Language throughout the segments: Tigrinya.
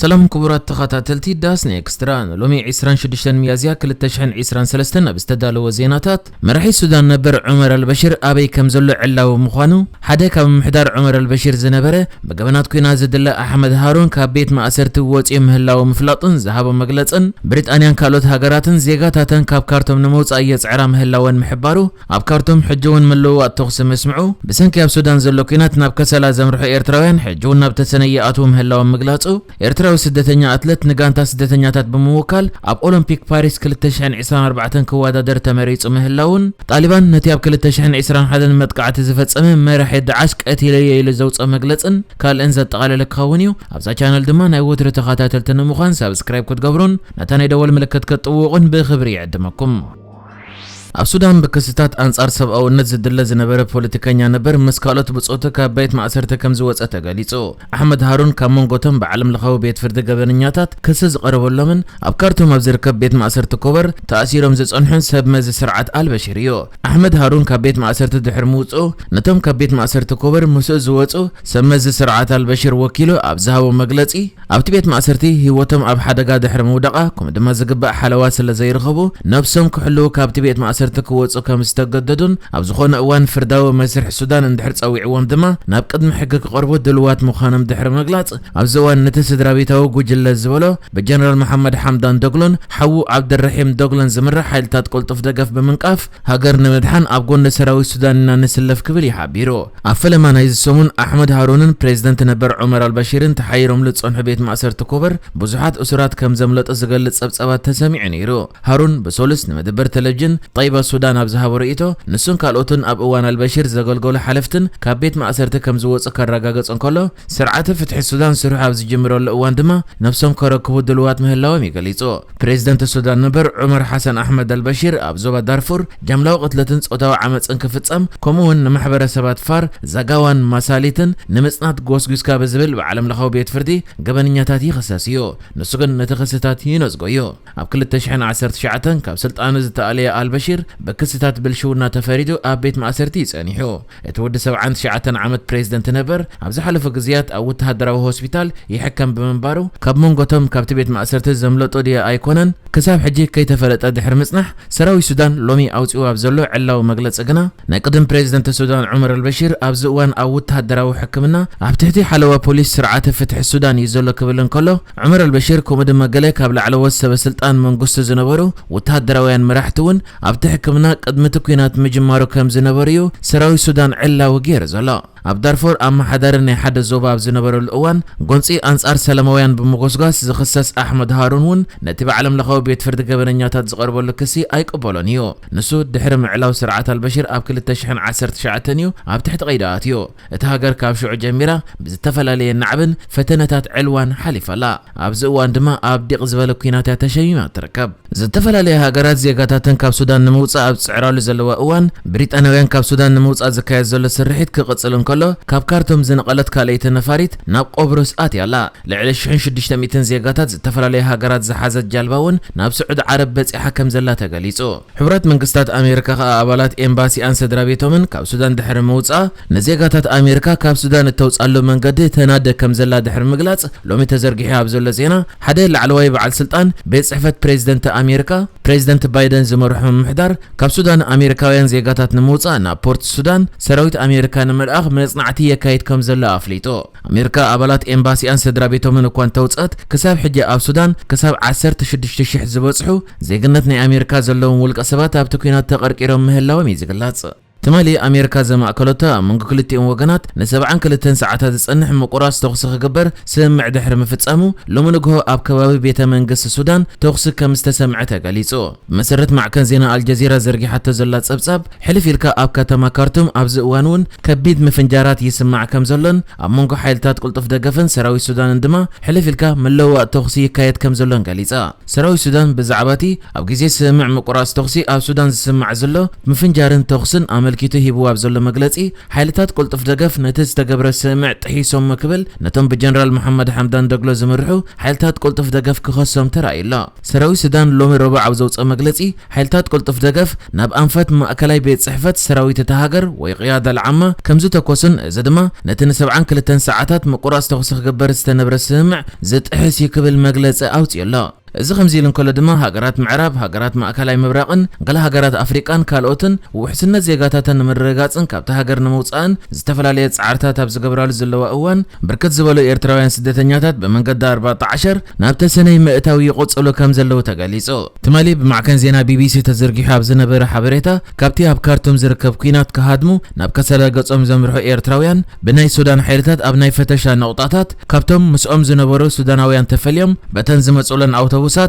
ሰላም ክቡራት ተኸታተልቲ ዳስ ኔክስትራ፣ ንሎሚ ዕስራን ሽዱሽተን ሚያዝያ ክልተ ሽሕን ዕስራን ሰለስተን ኣብ ዝተዳለወ ዜናታት፣ መራሒ ሱዳን ነበር ዑመር ኣልበሽር ኣበይ ከም ዘሎ ዕላዊ ምዃኑ፣ ሓደ ካብ ምምሕዳር ዑመር ኣልበሽር ዝነበረ ብገበናት ኲናት ዝድለ ኣሕመድ ሃሩን ካብ ቤት ማእሰርቲ ወፂኡ ምህላው ምፍላጡን ዝሃቦ መግለፅን፣ ብሪጣንያን ካልኦት ሃገራትን ዜጋታተን ካብ ካርቶም ንምውፃእ የፅዕራ ምህላወን ምሕባሩ፣ ኣብ ካርቱም ሕጂ እውን ምልውዋጥ ተኹሲ ምስምዑ፣ ብሰንኪ ኣብ ሱዳን ዘሎ ኲናት ናብ ከሰላ ዘምርሑ ኤርትራውያን ሕጂ እውን ናብ ተሰነይ ይኣትዉ ምህላዎም ምግላጹ፣ ኤርትራዊ ስደተኛ ኣትለት ንጋንታ ስደተኛታት ብምውካል ኣብ ኦሎምፒክ ፓሪስ ክልተ ሽሕን ዕስራን ኣርባዕተን ክወዳደር ተመሪጹ ምህላውን፣ ጣሊባን ነቲ ኣብ ክልተ ሽሕን ዕስራን ሓደን መጥቃዕቲ ዝፈጸመ መራሒ ዳዕሽ ቀቲለዮ ኢሉ ዘውጽኦ መግለጽን ካልእን ዘጠቓለለ ክኸውን እዩ። ኣብዛ ቻነል ድማ ናይ ወትሩ ተኸታተልቲ ንምዃን ሳብስክራይብ ክትገብሩን ነታ ናይ ደወል ምልክት ክትጥውቑን ብኽብሪ ይዕድመኩም። ኣብ ሱዳን ብክስታት ኣንጻር ሰብኣውነት ዝድለ ዝነበረ ፖለቲከኛ ነበር ምስ ካልኦት ብጾቱ ካብ ቤት ማእሰርቲ ከም ዝወጸ ተገሊጹ። ኣሕመድ ሃሩን ካብ መንጎቶም ብዓለም ለኻዊ ቤት ፍርዲ ገበነኛታት ክሲ ዝቐረበሎምን ኣብ ካርቱም ኣብ ዝርከብ ቤት ማእሰርቲ ኮበር ተኣሲሮም ዝጸንሑን ሰብ መዚ ስርዓት ኣልበሽር እዩ። ኣሕመድ ሃሩን ካብ ቤት ማእሰርቲ ድሕሪ ምውጽኡ ነቶም ካብ ቤት ማእሰርቲ ኮበር ምስኡ ዝወጹ ሰብ መዚ ስርዓት ኣልበሽር ወኪሉ ኣብ ዝሃቦ መግለጺ፣ ኣብቲ ቤት ማእሰርቲ ህይወቶም ኣብ ሓደጋ ድሕሪ ምውዳቓ፣ ከምኡ ድማ ዝግባእ ሓለዋ ስለ ዘይረኸቡ፣ ነብሶም ክሕልዉ ካብቲ ቤት ማእሰርቲ ክወጹ ከም ዝተገደዱን፣ ኣብ ዝኾነ እዋን ፍርዳዊ መስርሕ ሱዳን እንድሕር ጸዊዕዎም ድማ ናብ ቅድሚ ሕጊ ክቐርቡ ድልዋት ምዃኖም ድሕሪ ምግላጽ፣ ኣብዚ እዋን ነቲ ስድራ ቤታዊ ጉጅለ ዝበሎ ብጀነራል መሓመድ ሓምዳን ዶግሎን ሓዉ ዓብደልረሒም ዶግሎን ዝምራሕ ሓይልታት ቅልጡፍ ደገፍ ብምንቃፍ፣ ሃገር ንምድሓን ኣብ ጎኒ ሰራዊት ሱዳን ኢና ንስለፍ ክብል እዩ ሓቢሩ። ኣብ ፈለማ ናይዚ ሰሙን ኣሕመድ ሃሩንን ፕሬዝደንት ነበር ዑመር ኣልበሺርን ተሓይሮምሉ ዝጸንሑ ቤት ማእሰርቲ ኮበር ብዙሓት እሱራት ከም ዘምለጡ ዝገልጽ ጸብጻባት ተሰሚዑ ነይሩ። ሃሩን ብሰሉስ ንመደበር ቴሌቪዥን ጠይባ ሱዳን ኣብ ዝሃቦ ርእይቶ፣ ንሱን ካልኦትን ኣብ እዋን ኣልበሺር ዘገልገሉ ሓለፍትን ካብ ቤት ማእሰርቲ ከም ዝወጹ ከረጋግጽ እንከሎ፣ ስርዓተ ፍትሒ ሱዳን ስርሑ ኣብ ዝጅምረሉ እዋን ድማ ነብሶም ከረክቡ ድልዋት ምህላዎም እዩ ገሊጹ። ፕሬዝደንት ሱዳን ነበር ዑመር ሓሰን ኣሕመድ ኣልበሺር ኣብ ዞባ ዳርፉር ጃምላዊ ቅትለትን ጾታዊ ዓመጽን ክፍጸም፣ ከምኡ እውን ንማሕበረሰባት ፋር፣ ዛጋዋን ማሳሊትን ንምጽናት ጎስጒስካ ብዝብል ብዓለም ለኻዊ ቤት ፍርዲ ገበነኛታት ይኽሰስ እዩ። ንሱ ግን ነቲ ክስታት ይነጽጎ እዩ። ኣብ ክልተ ሽሕን ዓሰርተ ትሽዓተን ካብ ስልጣኑ ዝተኣለየ ኣልበሺር ብክስታት ብልሽውና ተፈሪዱ ኣብ ቤት ማእሰርቲ እዩ ጸኒሑ። እቲ ወዲ ሰብዓን ትሽዓተን ዓመት ፕሬዝደንት ነበር ኣብ ዝሓለፉ ግዜያት ኣብ ወተሃደራዊ ሆስፒታል ይሕከም ብምንባሩ፣ ካብ መንጎቶም ካብቲ ቤት ማእሰርቲ ዘምለጡ ድየ ኣይኮነን ክሳብ ሕጂ ከይተፈለጠ ድሕሪ ምጽናሕ፣ ሰራዊት ሱዳን ሎሚ ኣውጺኡ ኣብ ዘሎ ዕላዊ መግለጺ ግና፣ ናይ ቅድም ፕሬዝደንት ሱዳን ዑመር ኣልበሺር ኣብዚ እዋን ኣብ ወተሃደራዊ ሕክምና ኣብ ትሕቲ ሓለዋ ፖሊስ ስርዓተ ፍትሒ ሱዳን እዩ ዘሎ ክብል እንከሎ፣ ዑመር ኣልበሺር ከምኡ ድማ ገለ ካብ ላዕለዎት ሰበ ስልጣን መንግስቱ ዝነበሩ ወተሃደራውያን መራሕቲ እውን ኣብቲ ሕክምና ቅድሚ እቲ ኲናት ምጅማሩ ከም ዝነበሩ እዩ ሰራዊት ሱዳን ዕላዊ ገይሩ ዘሎ። ኣብ ዳርፎር ኣመሓዳሪ ናይ ሓደ ዞባ ኣብ ዝነበረሉ እዋን፣ ጎንጺ ኣንጻር ሰላማውያን ብምጎስጓስ ዝኽሰስ ኣሕመድ ሃሩን እውን ነቲ ብዓለም ለኻዊ ቤት ፍርዲ ገበነኛታት ዝቐርበሉ ክሲ ኣይቅበሎን እዩ። ንሱ ድሕሪ ምዕላው ስርዓት ኣልበሽር ኣብ ክልተ ሽሕን ዓሰርተ ትሽዓተን እዩ ኣብ ትሕቲ ቀይዲ ኣትዩ። እታ ሃገር ካብ ሽዑ ጀሚራ ብዝተፈላለየ ናዕብን ፈተነታት ዕልዋን ሓሊፋ ኣላ። ኣብዚ እዋን ድማ ኣብ ዲቕ ዝበለ ኲናት እያ ተሸሚማ ትርከብ። ዝተፈላለያ ሃገራት ዜጋታተን ካብ ሱዳን ንምውጻእ ኣብ ዝጽዕራሉ ዘለዋ እዋን፣ ብሪጣንያውያን ካብ ሱዳን ንምውጻእ ዝካየድ ዘሎ ስርሒት ክቕጽል እንከሎ፣ ካብ ካርቱም ዝነቐለት ካልኣይቲ ነፋሪት ናብ ቆብሮስ ኣትያ ኣላ። ልዕሊ ሽሕን ሽዱሽተ ሚእትን ዜጋታት ዝተፈላለያ ሃገራት ዝሓዘት ጃልባ እውን ናብ ስዑዲ ዓረብ በጺሓ ከም ዘላ ተገሊጹ። ሕቡራት መንግስታት ኣሜሪካ ከኣ ኣባላት ኤምባሲኣን ስድራ ቤቶምን ካብ ሱዳን ድሕሪ ምውጻእ፣ ንዜጋታት ኣሜሪካ ካብ ሱዳን እተውጻሉ መንገዲ ተናደ ከም ዘላ ድሕሪ ምግላጽ፣ ሎሚ ተዘርጊሑ ኣብ ዘሎ ዜና፣ ሓደ ላዕለዋይ በዓል ስልጣን ቤት ጽሕፈት ፕሬዝደንት ኣሜሪካ፣ ፕሬዝደንት ባይደን ዝመርሖ ምምሕዳር፣ ካብ ሱዳን ኣሜሪካውያን ዜጋታት ንምውጻእ ናብ ፖርት ሱዳን ሰራዊት ኣሜሪካ ንምልኣኽ መጽናዕቲ የካይድ ከም ዘሎ ኣፍሊጡ። ኣሜሪካ ኣባላት ኤምባሲኣን ስድራ ቤቶምን እኳ እንተውጽአት፣ ክሳብ ሕጂ ኣብ ሱዳን ክሳብ ዓሰርተ ሽዱሽተ ሽሕ ዝበጽሑ ዜግነት ናይ ኣሜሪካ ዘለዎም ውልቀ ሰባት ኣብቲ ኲናት ተቐርቂሮም ምህላዎም እዩ ዝግለጽ። ትማሊ ኣሜሪካ ዘማእከለቶ ኣብ መንጎ ክልቲኦም ወገናት ንሰብዓን ክልተን ሰዓታት ዝጸንሕ ምቁራጽ ተኹሲ ክግበር ስምምዕ ድሕሪ ምፍጻሙ፣ ሎሚ ንግሆ ኣብ ከባቢ ቤተ መንግስቲ ሱዳን ተኹሲ ከም ዝተሰምዐ ተገሊጹ። ብመሰረት ማዕከን ዜና ኣልጀዚራ ዘርጊሓቶ ዘላ ጸብጻብ፣ ሕልፍ ኢልካ ኣብ ከተማ ካርቱም ኣብዚ እዋን እውን ከቢድ ምፍንጃራት ይስማዕ ከም ዘሎን ኣብ መንጎ ሓይልታት ቅልጡፍ ደገፍን ሰራዊት ሱዳንን ድማ ሕልፍ ኢልካ ምልውዋጥ ተኹሲ ይካየድ ከም ዘሎን ገሊጻ። ሰራዊት ሱዳን ብዛዕባ እቲ ኣብ ግዜ ስምምዕ ምቁራጽ ተኹሲ ኣብ ሱዳን ዝስማዕ ዘሎ ምፍንጃርን ተኹስን ኣመልኪቱ ኪቶ ሂብዎ ኣብ ዘሎ መግለጺ፣ ሓይልታት ቅልጡፍ ደገፍ ነቲ ዝተገብረ ስምምዕ ጥሒሶሞ ክብል ነቶም ብጀነራል መሓመድ ሓምዳን ደግሎ ዝምርሑ ሓይልታት ቅልጡፍ ደገፍ ክኸሶም ተራእዩ ኣሎ። ሰራዊት ሱዳን ሎሚ ረቡዕ ኣብ ዘውፅኦ መግለጺ፣ ሓይልታት ቅልጡፍ ደገፍ ናብ ኣንፈት ማእከላይ ቤት ጽሕፈት ሰራዊት እታ ሃገር ወይ ቅያዳ ልዓማ ከም ዝተኮሱን፣ እዚ ድማ ነቲ ን72 ሰዓታት ምቁራጽ ተኹሲ ክግበር ዝተነብረ ስምምዕ ዝጥሕስ እዩ ክብል መግለጺ ኣውጺኡ ኣሎ። እዚ ከምዚ ኢሉ እንከሎ ድማ፣ ሃገራት ምዕራብ፣ ሃገራት ማእከላይ ምብራቕን ገለ ሃገራት ኣፍሪቃን ካልኦትን ውሕስነት ዜጋታተን ንምርግጋጽን ካብታ ሃገር ንምውጻእን ዝተፈላለየ ጻዕርታት ኣብ ዝገብራሉ ዘለዋ እዋን፣ ብርክት ዝበሉ ኤርትራውያን ስደተኛታት ብመንገዲ ኣርባዕተ ዓሸር ናብ ተሰነይ ምእታው ይቕጽሉ ከም ዘለዉ ተገሊጹ። ትማሊ ብማዕከን ዜና ቢቢሲ ተዘርጊሑ ኣብ ዝነበረ ሓበሬታ፣ ካብቲ ኣብ ካርቱም ዝርከብ ኲናት ክሃድሙ ናብ ከሰላ ገጾም ዘምርሑ ኤርትራውያን፣ ብናይ ሱዳን ሓይልታት ኣብ ናይ ፈተሻ ነቑጣታት፣ ካብቶም ምስኦም ዝነበሩ ሱዳናውያን ተፈልዮም፣ በተን ዝመጹለን ኣውቶቡሳት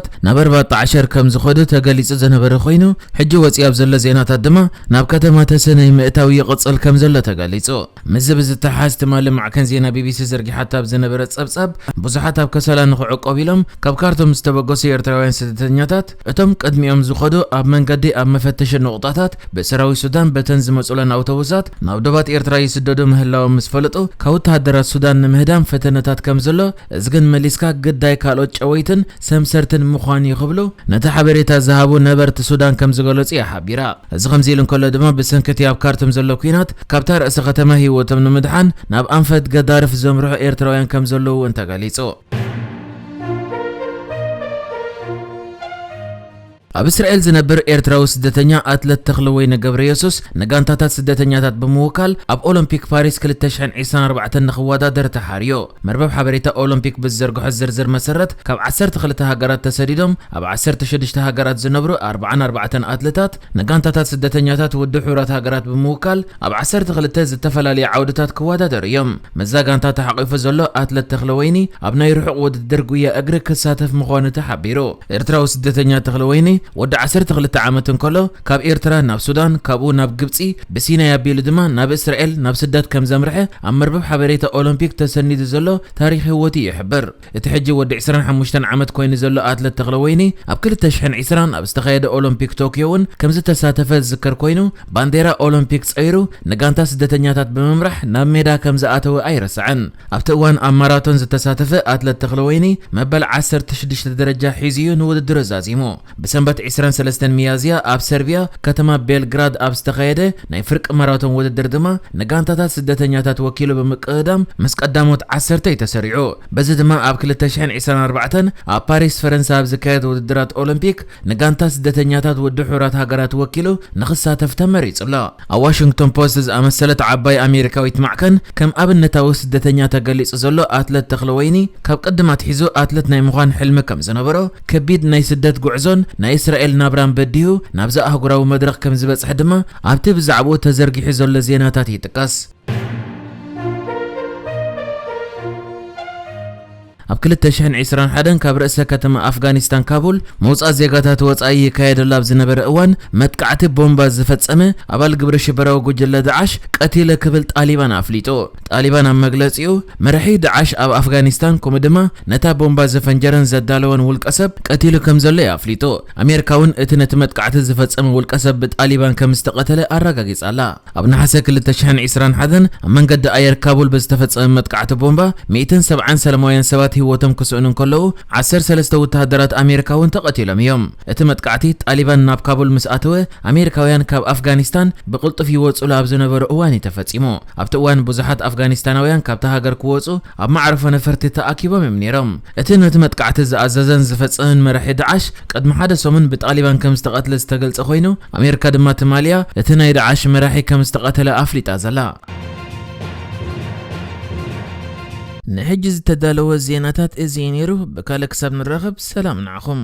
ናብ ኣርባዕተ ዓሸር ከም ዝኸዱ ተገሊጹ ዝነበረ ኮይኑ፣ ሕጂ ወጺኡ ኣብ ዘሎ ዜናታት ድማ፣ ናብ ከተማ ተሰነይ ምእታው ይቕጽል ከም ዘሎ ተገሊጹ። ምስዚ ብዝተሓዝ፣ ትማሊ ማዕከን ዜና ቢቢሲ ዘርጊሓቶ ኣብ ዝነበረ ጸብጻብ፣ ብዙሓት ኣብ ከሰላ ንኽዕቆብ ኢሎም ካብ ካርቱም ዝተበገሱ ኤርትራውያን ስደተኛታት፣ እቶም ቅድሚኦም ዝኸዱ ኣብ መንገዲ ኣብ መፈተሺ ነቑጣታት ብሰራዊት ሱዳን በተን ዝመጹለን ኣውቶቡሳት ናብ ዶባት ኤርትራ ይስደዱ ምህላዎም ምስ ፈለጡ፣ ካብ ወተሃደራት ሱዳን ንምህዳም ፈተነታት ከም ዘሎ፣ እዚ ግን መሊስካ ግዳይ ካልኦት ጨወይትን ሰምሰርትን ምዃን እዩ ክብሉ ነቲ ሓበሬታ ዝሃቡ ነበርቲ ሱዳን ከም ዝገለጹ እያ ሓቢራ። እዚ ከምዚ ኢሉ እንከሎ ድማ፣ ብሰንኪ እቲ ኣብ ካርቱም ዘሎ ኲናት ካብታ ርእሰ ከተማ ህይወቶም ንምድሓን ናብ ኣንፈት ገዳርፍ ዘምርሑ ኤርትራውያን ከም ዘለዉ እውን ተገሊጹ። ኣብ እስራኤል ዝነብር ኤርትራዊ ስደተኛ ኣትለት ተኽለወይኒ ገብረየሱስ ንጋንታታት ስደተኛታት ብምውካል ኣብ ኦሎምፒክ ፓሪስ ክልተ ሽሕን ዕስራን ኣርባዕተን ንኽወዳደር ተሓርዮ። መርበብ ሓበሬታ ኦሎምፒክ ብዝዘርግሖ ዝርዝር መሰረት፣ ካብ ዓሰርተ ክልተ ሃገራት ተሰዲዶም ኣብ ዓሰርተ ሽዱሽተ ሃገራት ዝነብሩ ኣርባዓን ኣርባዕተን ኣትለታት ንጋንታታት ስደተኛታት ውድብ ሕቡራት ሃገራት ብምውካል ኣብ ዓሰርተ ክልተ ዝተፈላለየ ዓውድታት ክወዳደሩ እዮም። ምስዛ ጋንታ ተሓቒፉ ዘሎ ኣትለት ተኽለወይኒ ኣብ ናይ ርሑቕ ውድድር ጉያ እግሪ ክሳተፍ ምዃኑ ተሓቢሩ። ኤርትራዊ ስደተኛ ተኽለወይኒ ወዲ ዓሰርተ ክልተ ዓመት እንከሎ፣ ካብ ኤርትራ ናብ ሱዳን፣ ካብኡ ናብ ግብጺ፣ ብሲናይ ኣቢሉ ድማ ናብ እስራኤል ናብ ስደት ከም ዘምርሐ ኣብ መርበብ ሓበሬታ ኦሎምፒክ ተሰኒዱ ዘሎ ታሪኽ ህይወቱ ይሕብር። እቲ ሕጂ ወዲ ዕስራን ሓሙሽተን ዓመት ኮይኑ ዘሎ ኣትለት ተኽለወይኒ፣ ኣብ ክልተ ሽሕን ዕስራን ኣብ ዝተኻየደ ኦሎምፒክ ቶክዮ እውን ከም ዝተሳተፈ ዝዝከር ኮይኑ፣ ባንዴራ ኦሎምፒክ ጸይሩ ንጋንታ ስደተኛታት ብምምራሕ ናብ ሜዳ ከም ዝኣተወ ኣይረስዕን። ኣብቲ እዋን ኣብ ማራቶን ዝተሳተፈ ኣትለት ተኽለወይኒ፣ መበል ዓሰርተ ሽዱሽተ ደረጃ ሒዙ እዩ ንውድድሩ ዛዚሙ። ብሰንበት ዕስራን ሰለስተን ሚያዝያ ኣብ ሰርቢያ ከተማ ቤልግራድ ኣብ ዝተኻየደ ናይ ፍርቂ ማራቶን ውድድር ድማ ንጋንታታት ስደተኛታት ወኪሉ ብምቅዳም ምስ ቀዳሞት ዓሰርተ እዩ ተሰሪዑ። በዚ ድማ ኣብ ክልተ ሽሕን ዕስራን ኣርባዕተን ኣብ ፓሪስ ፈረንሳ ኣብ ዝካየድ ውድድራት ኦሎምፒክ ንጋንታ ስደተኛታት ውድብ ሕቡራት ሃገራት ወኪሉ ንኽሳተፍ ተመሪጹ ኣሎ። ኣብ ዋሽንግቶን ፖስት ዝኣመሰለት ዓባይ ኣሜሪካዊት ማዕከን ከም ኣብነታዊ ስደተኛ ተገሊጹ ዘሎ ኣትለት ተኽለወይኒ፣ ካብ ቅድም ኣትሒዙ ኣትለት ናይ ምዃን ሕልሚ ከም ዝነበሮ፣ ከቢድ ናይ ስደት ጉዕዞን ናይ እስራኤል ናብራን በዲሁ ናብዚ ኣህጉራዊ መድረኽ ከም ዝበጽሐ ድማ ኣብቲ ብዛዕባኡ ተዘርጊሑ ዘሎ ዜናታት ይጥቀስ። ኣብ ክልተ ሽሕን ዕስራን ሓደን ካብ ርእሰ ከተማ ኣፍጋኒስታን ካቡል ምውጻእ ዜጋታት ወጻኢ ይካየደሉ ኣብ ዝነበረ እዋን፣ መጥቃዕቲ ቦምባ ዝፈጸመ ኣባል ግብረ ሽበራዊ ጉጅለ ዳዕሽ ቀቲለ ክብል ጣሊባን ኣፍሊጡ። ጣሊባን ኣብ መግለጺኡ፣ መራሒ ዳዕሽ ኣብ ኣፍጋኒስታን፣ ከምኡ ድማ ነታ ቦምባ ዘፈንጀረን ዘዳለወን ውልቀ ሰብ ቀቲሉ ከም ዘሎ እዩ ኣፍሊጡ። ኣሜሪካ እውን እቲ ነቲ መጥቃዕቲ ዝፈጸመ ውልቀ ሰብ ብጣሊባን ከም ዝተቐተለ ኣረጋጊጻ ኣላ። ኣብ ነሓሰ ክልተ ሽሕን ዕስራን ሓደን ኣብ መንገዲ ኣየር ካቡል ብዝተፈጸመ መጥቃዕቲ ቦምባ ሚእትን ሰብዓን ሰላማውያን ሰባት ህይወቶም ክስእኑ እንከለዉ፣ ዓሰርተ ሰለስተ ወተሃደራት ኣሜሪካ እውን ተቐቲሎም እዮም። እቲ መጥቃዕቲ ጣሊባን ናብ ካቡል ምስ ኣተወ፣ ኣሜሪካውያን ካብ ኣፍጋኒስታን ብቕልጡፍ ይወጹሉ ኣብ ዝነበሩ እዋን እዩ ተፈጺሙ። ኣብቲ እዋን ብዙሓት ኣፍጋኒስታናውያን ካብታ ሃገር ክወጹ ኣብ መዕርፎ ነፈርቲ ተኣኪቦም እዮም ነይሮም። እቲ ነቲ መጥቃዕቲ ዝኣዘዘን ዝፈጸመን መራሒ ዳዕሽ ቅድሚ ሓደ ሰሙን ብጣሊባን ከም ዝተቐትለ ዝተገልጸ ኮይኑ፣ ኣሜሪካ ድማ ትማሊ እያ እቲ ናይ ዳዕሽ መራሒ ከም ዝተቐተለ ኣፍሊጣ ዘላ። ንሕጂ ዝተዳለወ ዜናታት እዚ እዩ ነይሩ። ብካልእ ክሳብ ንራኸብ ሰላም ንዓኹም።